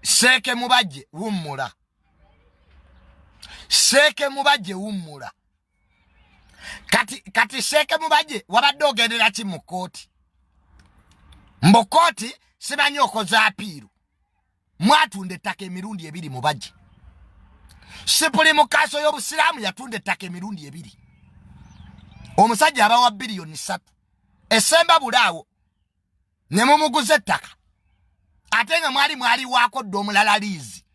Seeke Mubajje wummula, Seeke Mubajje wummula. Kati Seeke Mubajje wabadde ogendera ki mu kkooti? Mbu kkooti simanyi okoze apiiru. Mwatunda ettaka emirundi ebiri. Mubajje, Supreme Council y'Obusiraamu yatunda ettaka emirundi ebiri. Omusajja abawa 3 biliyoni esemba bulaawo ne mumuguza ettaka, ate nga mwali mwaliwaako dda omulala liizi.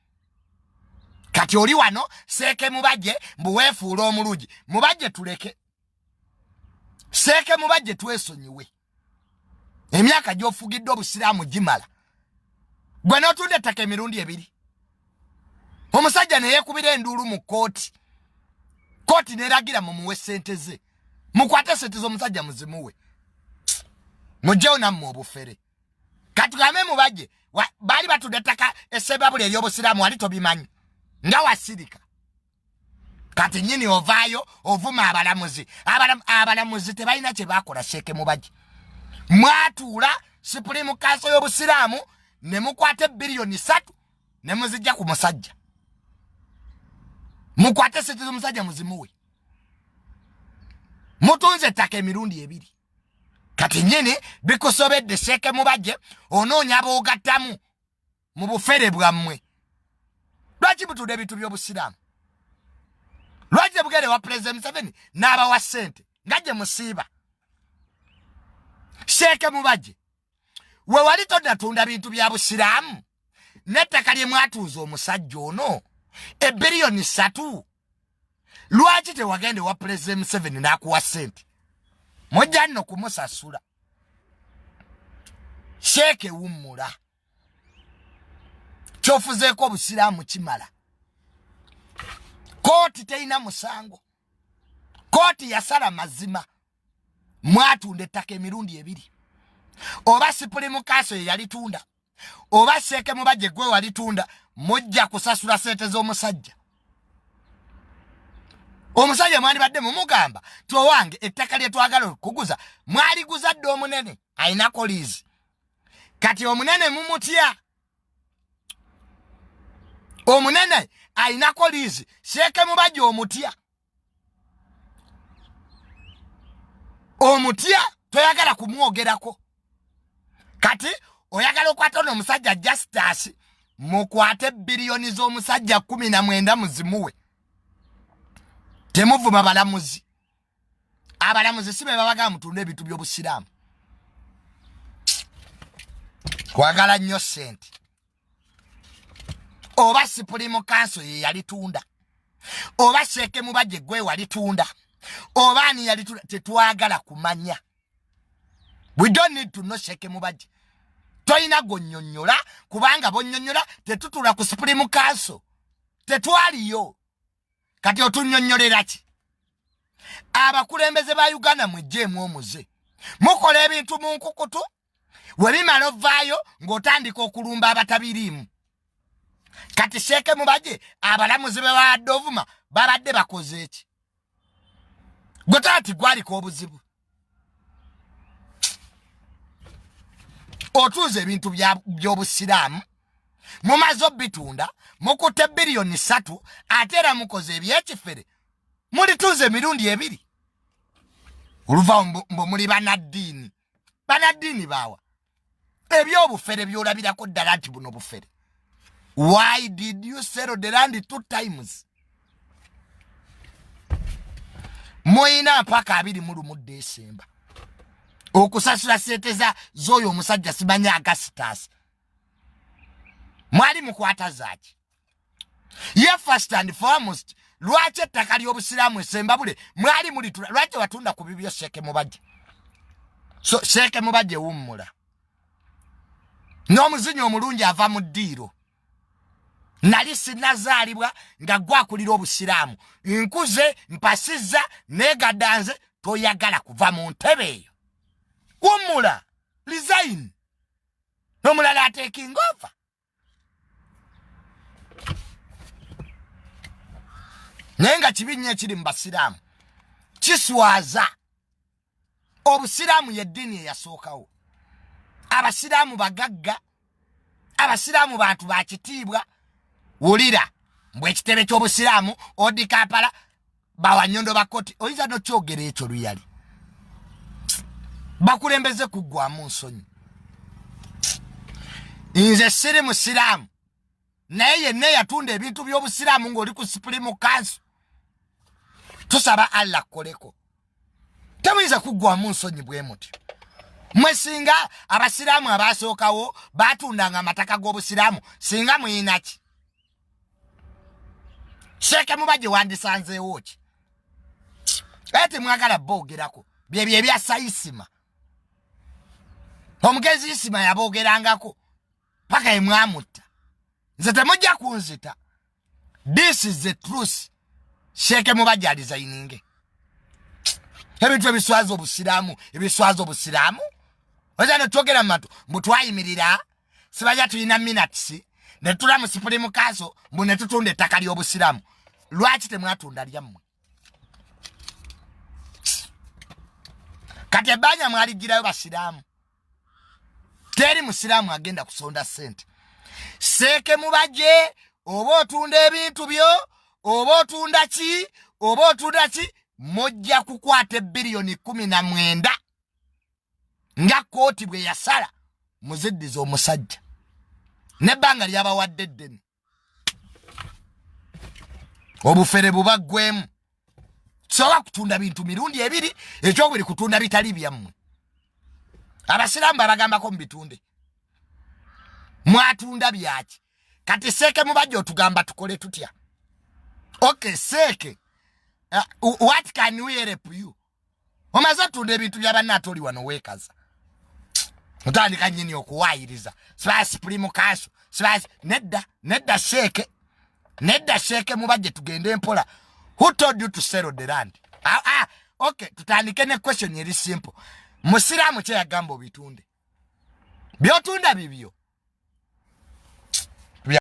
Kati oli wano Seeke Mubajje mbuweefuula omulungi. Mubajje, tuleke. Seeke Mubajje, twesonyiwe. Emyaka gy'ofugidde Obusiraamu gimala. Gwe n'otunda ettaka emirundi ebiri, omusajja neyeekubira enduulu mu kkooti, kooti neragira mumuwe sente ze. Mukwate sente z'omusajja muzimuwe, mugyewo nammwe obufere. Katugambe Mubajje baali batunda ettaka esebabula ery'Obusiraamu, wali tobimanyi nga wasirika. Kati nyini ovaayo ovuma abalamuzi. Abalamuzi tebalina kye bakola. Seeke Mubajje, mwatuula Supreme Council y'Obusiraamu ne mukwata 3 biliyoni ne muzijja ku musajja. Mukwate sente z'omusajja muzimuwe. Mutunze ettaka emirundi ebiri. Kati nyini bikusobedde. Seeke Mubajje, onoonya boogattamu mu bufere bwammwe. Lwaki mutunda ebintu by'Obusiraamu? Lwaki tebugende wa President Museveni n'abawa ssente nga gye musiiba? Seeke Mubajje, we wali tonnatunda bintu bya Busiraamu n'ettaka lye mwatuuza omusajja ono 3 biliyoni, lwaki tewagende wa President Museveni n'akuwa ssente? Mujja nno kumusasula. Sheeke, wummula. Kyofuzeeko Obusiraamu kimala. Kooti terina musango, kooti yasala mazima. Mwatunda ettaka emirundi ebiri. Oba Supreme Council ye yalitunda, oba Seeke Mubajje gwe walitunda, mujja kusasula sente z'omusajja. Omusajja mwandibadde mumugamba ti owange ettaka lye twagala okuguza mwaliguza dde omunene ayinako liizi. Kati omunene mumutya, omunene ayinako liizi. Seeke Mubajje omutya, omutya, toyagala kumwogerako. Kati oyagala okwata ono omusajja Justus. Mukwate biliyoni z'omusajja 19 muzimuwe. Temuvuma balamuzi. Abalamuzi si be babagaa mutunde ebintu by'Obusiraamu. Kwagala nnyo sente. Oba Supreme Council ye yalitunda, oba Seeke Mubajje gwe walitunda, oba ani yalitunda, tetwagala kumanya. We don't need to know. Seeke Mubajje, tolina gonnyonnyola, kubanga bonnyonnyola tetutula ku Supreme Council, tetwaliyo. Kati otunnyonnyolera ki? Abakulembeze ba Uganda, mwejjeemu omuze. Mukola ebintu mu nkukutu, we bimala ovaayo ng'otandika okulumba abatabiriimu. Kati Seeke Mubajje, abalamuzi be babadde ovuma babadde bakoze eki? Gwe taati gwaliko obuzibu. Otuuza ebintu by'Obusiraamu, mumaze obitunda, mukutte 3 biliyoni, ate era mukoze ebyekifere, mulituuza emirundi ebiri. Oluva mbu muli banaddiini. Banaddiini baawa ebyobufere byolabirako ddala nti buno bufere. Why did you sell the land two times? Muyina mpaka 21 Desemba okusasula sente z'oyo omusajja simanyi Augustus. Mwali mukwata zaaki? Ye first and foremost, lwaki ettaka ly'Obusiraamu esembabule mwali mulitula? Lwaki watunda ku bibyo, Seeke Mubajje? So Seeke Mubajje, wummula. N'omuzinyi omulungi ava mu ddiiro. Nali sinazaalibwa nga gwakulira Obusiraamu. Nkuze, mpasizza, neegaddanze, toyagala kuva mu ntebe eyo. Wummula, resign, n'omulala atakinga over. Naye nga kibi nnyo ekiri mu Basiraamu, kiswaza. Obusiraamu yeddiini eyasookawo. Abasiraamu bagagga. Abasiraamu bantu bakitiibwa. Wulira mbwe ekitebe ky'obusiraamu odi Kampala bawanyondo bakoti oyinza nokyogera ekyo luyali bakulembeze kuggwamu nsonyi. Nze siri musiraamu, naye yenna eyatunda ebintu by'obusiraamu ng'oli ku Supreme Council, tusaba Allah kukoleko. Temuyinza kuggwamu nsonyi bwe mutyo. Mwe singa abasiraamu abasookawo batundanga amataka g'obusiraamu, singa muyinaki? Sheeke Mubajje wandisanzeewo ki? Era temwagala boogerako byebyo ebya Sayisima. Omugenzi Isima yaboogerangako paka emwamutta. Nze temujja kunzita, this is the truth. Sheeke Mubajje aresigninge. Ebintu ebiswaza obusiraamu, ebiswaza obusiraamu, oza netwogera mumatu mbu twayimirira, sibaja tulina minutes netula mu Supreme Council, mbu netutunda ettaka ly'obusiraamu. Lwaki temwatunda lyammwe? Kati ebbanja mwaligirayo basiraamu. Teri musiraamu agenda kusonda sente. Seeke Mubajje, oba otunda ebintu byo, oba otunda ki, oba otunda ki, mujja kukwata 19 biliyoni nga kooti bwe yasala, muziddiza omusajja nebbanga lyabawadde eddene. Obufere bubaggwemu. Sobola kutunda bintu mirundi ebiri. Ekyokubiri, kutunda bitali byammwe. Abasiraamu babagambako mubitunde, mwatunda byaki? Kati Seeke Mubajja otugamba tukole tutya? Okay Seeke, what can we help you? Omaze otunda ebintu byabanna, ate oli wano weekaza, otandika nyini okuwaayiriza siba Supreme Council, siba. Nedda, nedda Seeke, nedda Seeke Mubajje, tugende mpola. Who told you to sell the land? Ah, okay, tutandike ne question eri simple. Musiraamu kyeyagamba obitunde? Byotunda bibyo?